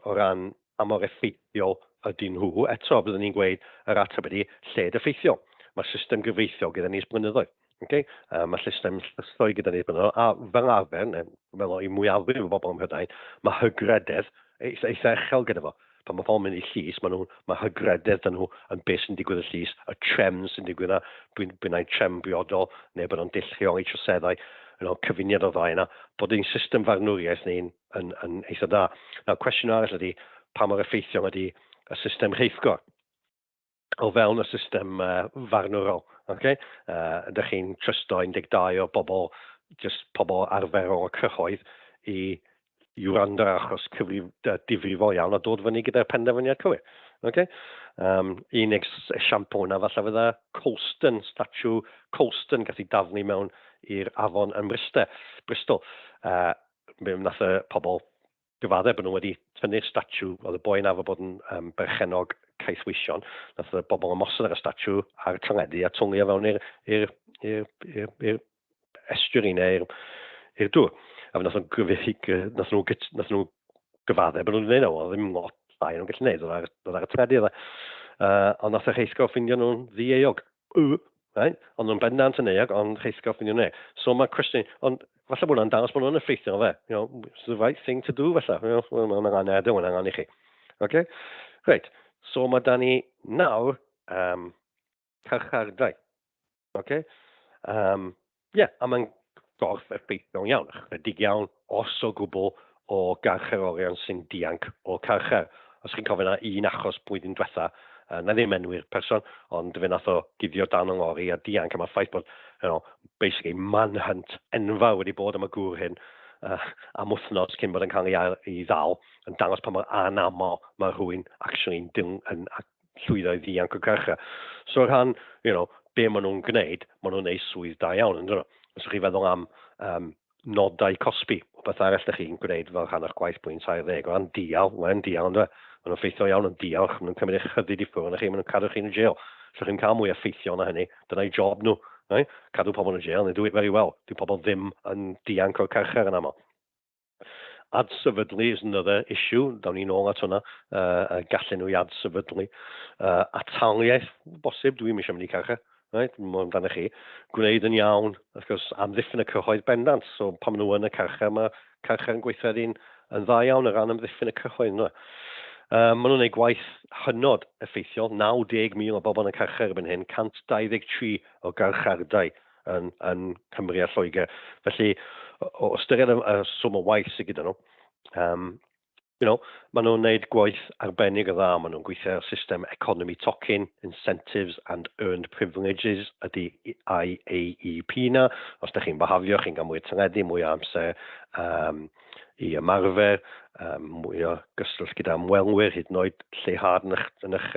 o ran pa mor effeithiol ydyn nhw. Eto, byddwn ni'n gweud yr ateb ydy lled effeithiol. Mae'r system gyfreithiol gyda ni ers blynyddoedd. Okay? Mae system llysoedd gyda ni ers blynyddoedd. A fel arfer, neu fel i mwyafrif o bobl ym Mhrydain, mae hygrededd eitha uchel gyda fo. Pan mae pobl yn mynd i llys, maen nhw, mae hygrededd dyn nhw yn beth sy'n digwydd y llys, y trefn sy'n digwydd yna, bynnag trefn briodol, neu bod o'n dull rheoli troseddau, cyfuniad o ddau yna, bod ein system farnwriaeth ni'n yn eitha da. Nawr, cwestiwn arall ydy, pa mor effeithiol ydy y system rheithgor o fewn y system farnwrol. Okay? Ydych chi'n trysto 12 o bobl, just pobl arferol y cyhoedd, i wrando ar achos cyfrif, difrifol iawn a dod fyny gyda'r penderfyniad cywir. Okay? Un esiampl hwnna falle fydda Colston, statue Colston gath ei daflu mewn i'r afon ym Mryste, Bristol. Mi wnaeth y pobl gyfadde bod nhw wedi tynnu'r statue, oedd y boi yn arfer bod yn berchennog caethweision, nath y bobl ymosod ar y statue a'r teledu a twlu o fewn i'r estuary neu i'r dŵr. A fe nath nhw gyfadde bod nhw'n gwneud o, oedd ddim lot llai nhw'n gallu gwneud, oedd ar y teledu oedd e. Ond nath y rheithgor ffindio nhw'n ddieuog. Right? Ond nhw'n bendant yn euog, ond rheithgor ffindio nhw'n euog. So mae cwestiwn, ond falle bod hwnna'n dangos bod nhw'n effeithiol fe. You know, it's the right thing to do falle. You know, well, mae'n angen edrych, mae'n angen i chi. Okay? Reit, so mae da ni nawr carchardai. Okay? Yeah, a mae'n gorff effeithiol iawn, ychydig iawn, os o gwbl, o garcharorion sy'n dianc o carchar. Os chi'n cofio na un achos blwyddyn diwetha, na ddim enwi'r person, ond fe nath o guddio dan yng ngori a dianc, a mae'r ffaith bod, you know, basically manhunt enfawr wedi bod am y gŵr hyn am wythnos cyn bod yn cael ei ddal, yn dangos pa mor anaml mae rhywun actually yn, yn, llwyddo i ddianc o carchar. So o rhan, you know, be maen nhw'n gwneud, maen nhw'n gwneud swydd da iawn, yn dyn nhw. Os ydych chi feddwl am nodau cosbi, o beth arall ydych chi'n gwneud fel rhan o'ch gwaith blwyddyn 30, o ran dial, mae'n dial, ynddo? Maen nhw'n effeithiol iawn yn dial, maen nhw'n cymryd eich rhyddid i ffwrdd chi, maen nhw'n cadw chi'n y jail. So chi'n cael mwy effeithiol na hynny, dyna'i job nhw. Right? Cadw pobl yn y jail, and they do it very well. Dyw pobl ddim yn dianc o'r carchar yn aml. Adsefydlu is another issue, dawn ni'n ôl at hwnna, gallen nhw i adsefydlu. Ataliaeth, bosib, dwi'n eisiau mynd i carchar, right? Mwyn amdano chi. Gwneud yn iawn, wrth gwrs, amddiffyn y cyhoedd bendant, so pan maen nhw yn y carchar, mae carchar yn gweithredu'n yn dda iawn o ran amddiffyn y cyhoedd. Yna. Maen nhw'n gwneud gwaith hynod effeithiol, 90,000 o bobl yn y carchar erbyn hyn, 123 o garchardai yn Cymru a Lloegr. Felly, o ystyried y swm o waith sydd gyda nhw, maen nhw'n gwneud gwaith arbennig o dda. Maen nhw'n gweithio ar system economy tocyn, Incentives and Earned Privileges, ydy IAEP na. Os ydych chi'n byhafio, chi'n cael mwy o teledu, mwy o amser i ymarfer, mwy o gyswllt gyda ymwelwyr, hyd yn oed lleihad yn eich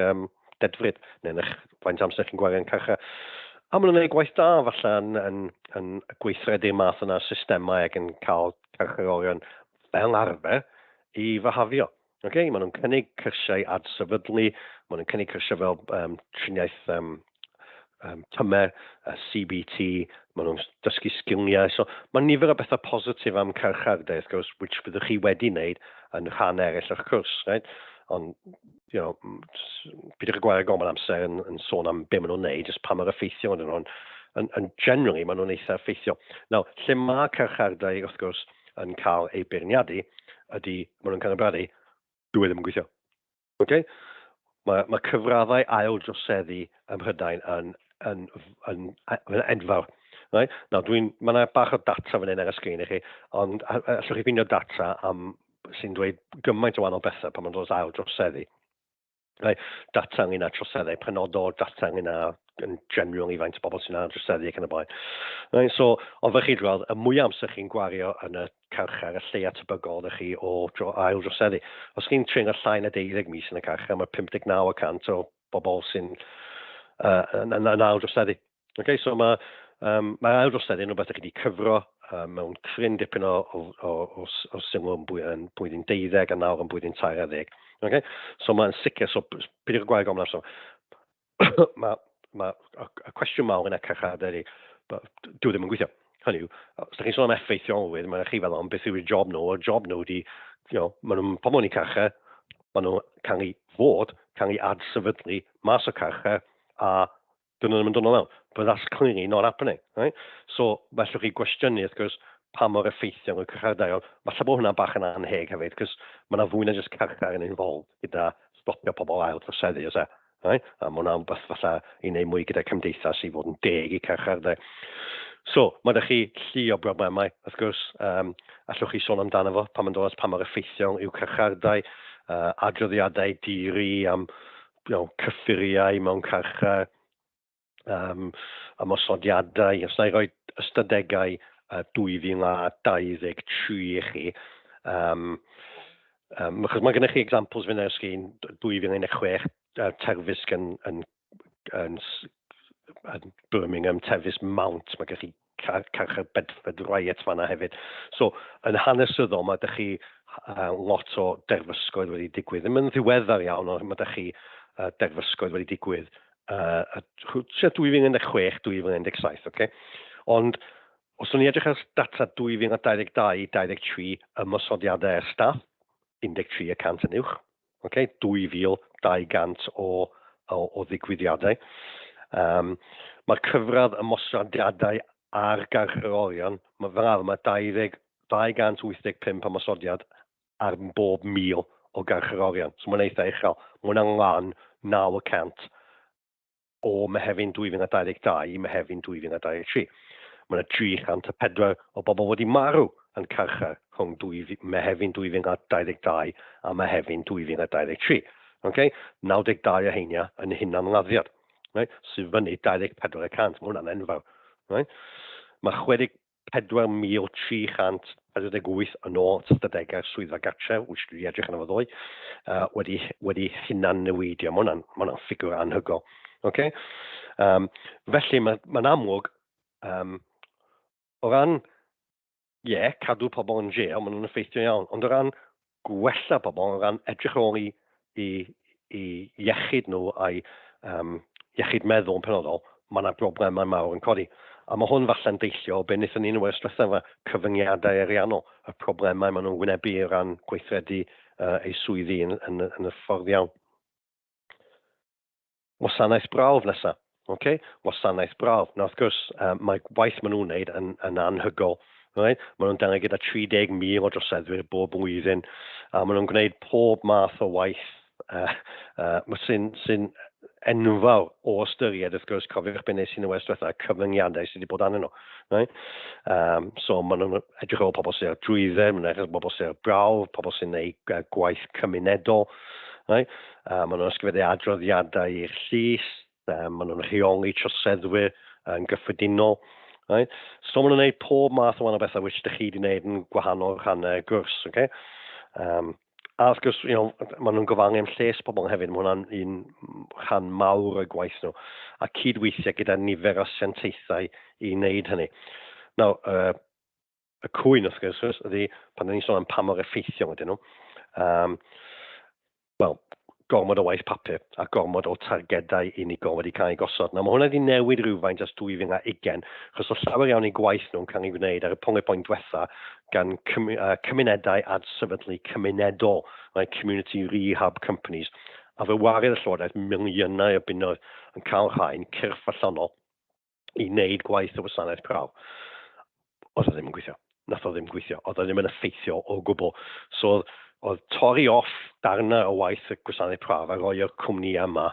dedfryd, neu yn eich faint amser chi'n gwario yn carchar. A maen nhw'n gwneud gwaith da falle yn gweithredu'r math yna systemau ac yn cael carcharorion fel arfer i fyhafio. Okay? Maen nhw'n cynnig cyrsiau adsefydlu, maen nhw'n cynnig cyrsiau fel triniaeth tymer, CBT, maen nhw'n dysgu sgiliau. So mae nifer o bethau positif am carchardai, wrth gwrs, which fyddwch chi wedi wneud yn rhan eraill o'ch cwrs. Right? Ond, peidiwch â gwario gormod amser yn sôn am be maen nhw'n wneud, jyst pa mor effeithiol ydyn nhw. Yn generally, maen nhw'n eitha effeithiol. Nawr, lle mae carchardai, wrth gwrs, yn cael ei beirniadu, ydy, maen nhw'n cael ei beirniadu, dyw e ddim yn gweithio. Okay? Mae cyfraddau ail droseddu ym Mhrydain yn enfawr. Right? Nawr, mae yna bach o data fan hyn ar y sgrin i chi, ond allwch chi ffindio data am sy'n dweud gymaint o wahanol bethau pan mae'n dod ail droseddu. Right? Data ynglyn â troseddau penodol, data ynglyn â yn general i faint o bobl sy'n ail droseddu ac yn y blaen. Right? So, ond fel chi'n gweld, y mwy amser chi'n gwario yn y carchar, y lleia tebygol ydych chi o ail droseddu. Os chi'n treulio llai na 12 mis yn y carchar, mae 59% o bobl sy'n yn ail droseddu. Okay, so mae ail droseddu yn rhywbeth ydych chi wedi cyfro mewn cryn dipyn o sylw yn blwyddyn 12 a nawr yn blwyddyn 13. Okay? So mae'n sicr, so peidiwch â gwario gormod amser. Mae y cwestiwn mawr yn y carchardai ydy, dyw e ddim yn gweithio. Hynny yw, os ydych chi'n sôn am effeithiolrwydd, mae'n chi fel, ond beth yw'r job nhw? Y job nhw ydy, maen nhw'n pobl yn eu carchar, maen nhw'n cael ei fod, cael ei adsefydlu mas o carchar, a dyn nhw ddim yn dod mewn. But that's clearly not happening. Right? So, fellwch chi gwestiynu, wrth gwrs, pa mor effeithiol yw'r carchardai. Ond falle bod hwnna bach yn anheg hefyd, cos mae yna fwy na jyst carchar yn involved gyda stopio pobl ail troseddu, oes e? Right? A mae hwnna'n beth falle i wneud mwy gyda cymdeithas i fod yn deg i carchardai. So, mae ydych chi llu o broblemau, wrth gwrs, allwch chi sôn amdano fo pan mae'n dod at pa mor effeithiol yw carchardai. Adroddiadau di-ri am cyffuriau mewn carchar, ymosodiadau. Os na i roi ystadegau 2023 i chi, achos mae gennych chi examples fan ar y sgrin, 2016, terfysg yn Birmingham, terfysg Mount, mae gennych chi carchar Bedford Riot fanna hefyd. So, yn hanesyddol, mae ydych chi lot o derfysgoedd wedi digwydd. Ddim yn ddiweddar iawn, ond mae ydych chi derfysgoedd wedi digwydd tua 2016, 2017, okay? Ond os o'n i edrych ar data 2022, 23, ymosodiadau ar staff, 13% yn uwch, okay? 2,200 o ddigwyddiadau. Mae'r cyfradd ymosodiadau ar garcharorion, mae fel arfer mae 20, 285 ymosodiad ar bob 1,000 o garcharorion. So mae'n eitha uchel. Mae hwnna'n lan 9% o Mehefin 2022 i Mehefin 2023. Mae yna 304 o bobl wedi marw yn carchar rhwng Mehefin 2022 a Mehefin 2023. Okay? 92 o heinia yn hunanladdiad, right? Sydd fyny 24%. Mae hwnna'n enfawr. Right? Mae 64,348 yn ôl ystadegau'r Swyddfa Gartref, which dwi wedi edrych arno fo ddoe, wedi hunan newidio. Mae hwnna'n ma hwnna ffigwr anhygoel. Okay? Felly mae'n ma amlwg, o ran, ie, yeah, cadw pobl yn jail, maen nhw'n effeithio iawn, ond o ran gwella pobl, o ran edrych ar ôl i iechyd nhw a'i iechyd meddwl yn penodol, mae yna broblemau mawr yn codi. A mae hwn falle'n deillio o be wnaethon ni yn y wers diwethaf, cyfyngiadau ariannol, y problemau maen nhw'n wynebu o ran gweithredu eu swyddi yn y ffordd iawn. Wasanaeth brawf nesaf. Okay? Wasanaeth brawf. Nawr, wrth gwrs, mae gwaith maen nhw'n wneud yn anhygoel. Right? Maen nhw'n delio gyda 30,000 o droseddwyr bob blwyddyn, a maen nhw'n gwneud pob math o waith sy'n enfawr o ystyried, wrth gwrs, cofiwch beth nes i yn y wers diwetha, cyfyngiadau sydd wedi bod arnyn nhw. Right? So maen nhw'n edrych ar ôl pobl sydd ar drwydded, maen nhw'n edrych ar bobl sydd ar brawf, pobl sy'n gwneud gwaith cymunedol. Right? Maen nhw'n ysgrifennu adroddiadau i'r llys, maen nhw'n rheoli troseddwyr yn gyffredinol. Right? So maen nhw'n gwneud pob math o wahanol bethau which ydych chi wedi gwneud yn gwahanol rhannau gwrs. Okay? A wrth gwrs, maen nhw'n gofalu am lles pobl hefyd. Mae hwnna'n un rhan mawr o'i gwaith nhw. A cydweithio gyda nifer o asiantaethau i wneud hynny. Nawr, y cwyn, wrth gwrs, ydy pan ni'n sôn am pa mor effeithiol ydyn nhw. Wel, gormod o waith papur a gormod o targedau unigol wedi cael eu gosod. Nawr, mae hwnna wedi newid rhywfaint ers 2020, achos oedd llawer iawn eu gwaith nhw'n cael ei wneud ar y bullet point diwetha gan cymunedau adsefydlu cymunedol, like community rehab companies, a fe wariodd y Llywodraeth miliynau o bunnoedd yn cael rhain cyrff allanol i wneud gwaith y wasanaeth prawf. Oedd o ddim yn gweithio. Nath o ddim gweithio. Oedd o ddim yn effeithiol o gwbl. So oedd torri off darnau o waith y gwasanaeth prawf a roi o'r cwmni yma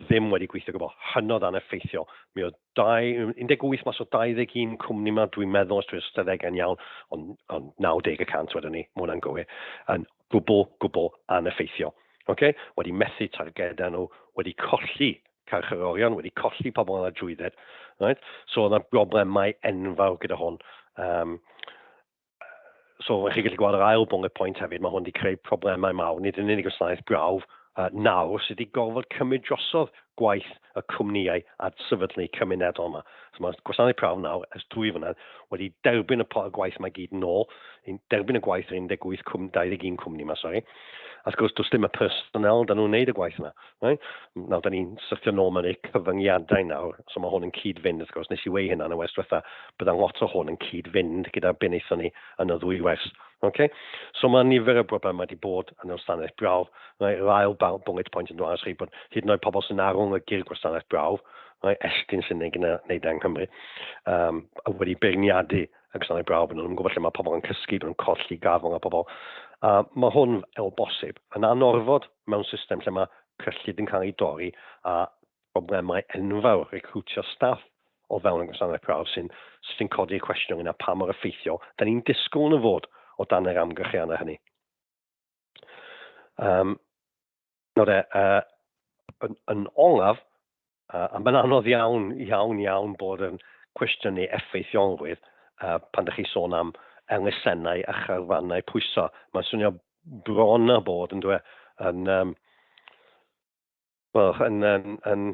ddim wedi gweithio gwbl. Hynod aneffeithiol. Mi oedd 18 mas o 21 cwmni yma, dwi'n meddwl, os dwi'n ystadegau'n iawn, ond 90% wedyn ni, mae hwnna'n gywir, yn gwbl, gwbl aneffeithiol. Okay? Wedi methu targedau nhw, wedi colli carcharorion, wedi colli pobl yn y drwydded. Right? So oedd yna broblemau enfawr gyda hwn. So chi'n gallu gweld yr ail bullet point hefyd, mae hwn wedi creu problemau mawr, nid yn unig gwasanaeth brawf nawr sydd wedi gorfod cymryd drosodd gwaith y cwmnïau adsefydlu cymunedol yma. So mae gwasanaeth prawf nawr, ers 2 flynedd, wedi derbyn y gwaith yma gyd yn ôl, derbyn y gwaith yr 18 cwm, 21 cwmni yma, sori. A wrth gwrs, does dim y personnel da nhw'n wneud y gwaith yma. Right? Nawr, da ni'n syrthio nôl mewn i'r cyfyngiadau nawr, so mae hwn yn cyd-fynd, wrth gwrs, nes i weu hynna yn y wers diwetha, bydda'n lot o hwn yn cyd-fynd gyda be wnaethon ni yn y ddwy wers. Okay? So mae nifer o broblemau wedi bod yn y gwasanaeth brawf. Right? Yr ail bullet point yn dweud chi bod hyd yn oed pobl sy'n arolygu'r gwasanaeth brawf, right? Estyn sy'n neud yng Nghymru, wedi beirniadu y gwasanaeth brawf, bod nhw'n gwybod lle mae pobl yn cysgu, bod nhw'n colli gafel ar pobl. Mae hwn, o bosib, yn anorfod mewn system lle mae cyllid yn cael ei dorri a problemau enfawr recrwtio staff o fewn y gwasanaeth prawf sy'n codi'r cwestiwn yna pa mor effeithiol da ni'n disgwyl yn y fod o dan yr amgylchiadau hynny. Nawr de, yn olaf, a mae'n anodd iawn, iawn, iawn bod yn cwestiynu effeithiolrwydd pan ydych chi sôn am elusennau a charfannau pwyso. Mae'n swnio bron â bod yn dwe, yn, wel, yn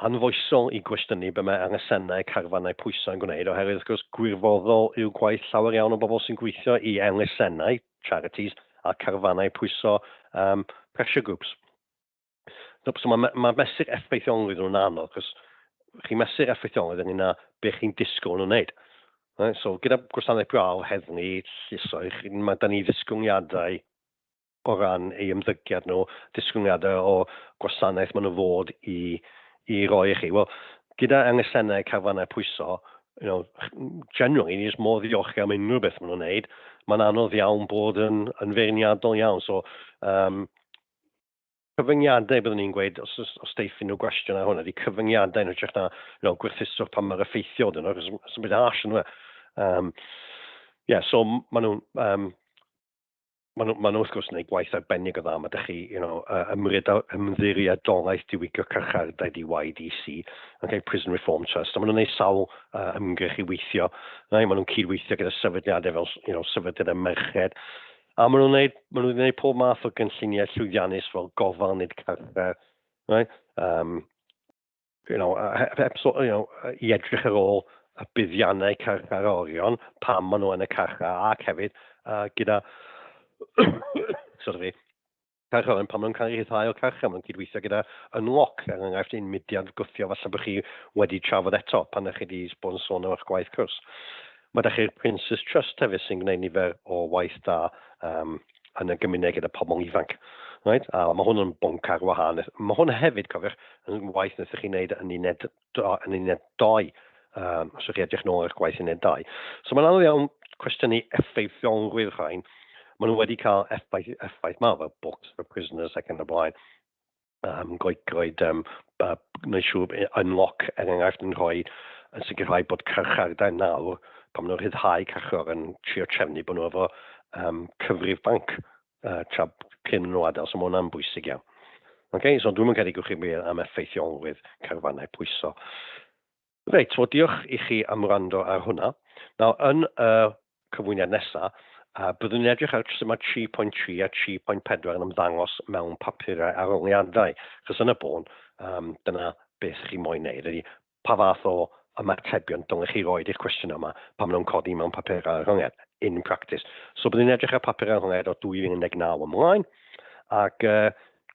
anfoesol i gwestiynu be mae elusennau carfannau pwyso yn gwneud, oherwydd wrth gwrs gwirfoddol yw gwaith llawer iawn o bobl sy'n gweithio i elusennau, charities, a carfannau pwyso, pressure groups. So mae mesur effeithiolrwydd nhw'n anodd, cos chi'n mesur effeithiolrwydd ynglyn â be chi'n disgwyl nhw'n wneud. Right? So gyda gwasanaeth braw, heddlu, llysoedd, mae da ni ddisgwyliadau o ran eu ymddygiad nhw, disgwyliadau o gwasanaeth maen nhw fod i roi i chi. Wel, gyda elusennau carfannau pwyso, generally, ni jyst mor ddiolchgar am unrhyw beth maen nhw'n wneud. Mae'n anodd iawn bod yn feirniadol iawn. So, cyfyngiadau, byddwn ni'n gweud, os deiff unrhyw gwestiwn ar hwn, ydy cyfyngiadau yn hytrach na gwerthuso pa mor effeithiol dyn nhw, achos it's a bit harsh yn. Yeah, so maen nhw wrth gwrs yn gwneud gwaith arbennig o dda. Mae ydych chi, Ymddiriedolaeth Diwygio Carchardai, di YDC, okay, Prison Reform Trust. A maen nhw'n gwneud sawl ymgyrch i weithio. Right? Maen nhw'n cydweithio gyda sefydliadau fel sefydliadau merched. A maen nhw'n gwneud pob math o gynlluniau llwyddiannus fel Gofal Nid Carchar. Right? Heb, so, i edrych ar ôl y buddiannau carcharorion, pam maen nhw yn y carchar, ac hefyd gyda sorry, carcharorion pan maen nhw'n cael eu rhyddhau o'r carchar. Maen nhw'n cydweithio gyda Unlock, er enghraifft, un mudiad gwthio falle bod chi wedi trafod eto pan ydych chi wedi bod yn sôn am eich gwaith cwrs. Mae 'da chi'r Prince's Trust hefyd sy'n gwneud nifer o waith da yn y gymuned gyda pobl ifanc. Right? A mae hwn yn bwnc ar wahân. Mae hwn hefyd, cofiwch, yn waith wnaethoch chi wneud yn uned 2, os ydych chi edrych nôl ar gwaith uned 2. So mae'n anodd iawn cwestiynu effeithiolrwydd rhain. Maen nhw wedi cael effaith mawr fel Books for Prisoners ac yn y blaen. Goed, gwneud siŵr Unlock, er enghraifft, yn rhoi yn sicrhau bod carchardai nawr, pan maen nhw'n rhyddhau carchar, yn trio trefnu bod nhw efo cyfrif banc tra cyn nhw adael, so mae hwnna'n bwysig iawn. Okay, so dwi'n mynd credu gwch chi am effeithiolrwydd carfannau pwyso. Reit, wel, diolch i chi am wrando ar hwnna. Nawr, yn y cyflwyniad nesaf, byddwn ni'n edrych ar sut mae 3.3 a 3.4 yn ymddangos mewn papurau arholiadau. Chos yn y bôn, dyna beth chi moyn neud, ydy pa fath o ymatebion dylech chi roed i'ch cwestiwn yma pan maen nhw'n codi mewn papurau arholiad, in practice. So byddwn ni'n edrych ar papurau arholiad o 2019 ymlaen, ac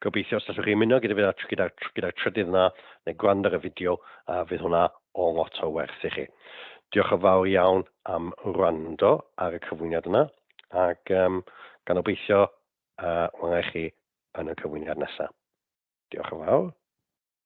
gobeithio os allwch chi ymuno gyda fi gyda trydydd yna, neu gwrando ar y fideo, a fydd hwnna o lot o werth i chi. Diolch yn fawr iawn am wrando ar y cyflwyniad yna, ac gan obeithio wela i chi yn y cyflwyniad nesaf. Diolch yn fawr.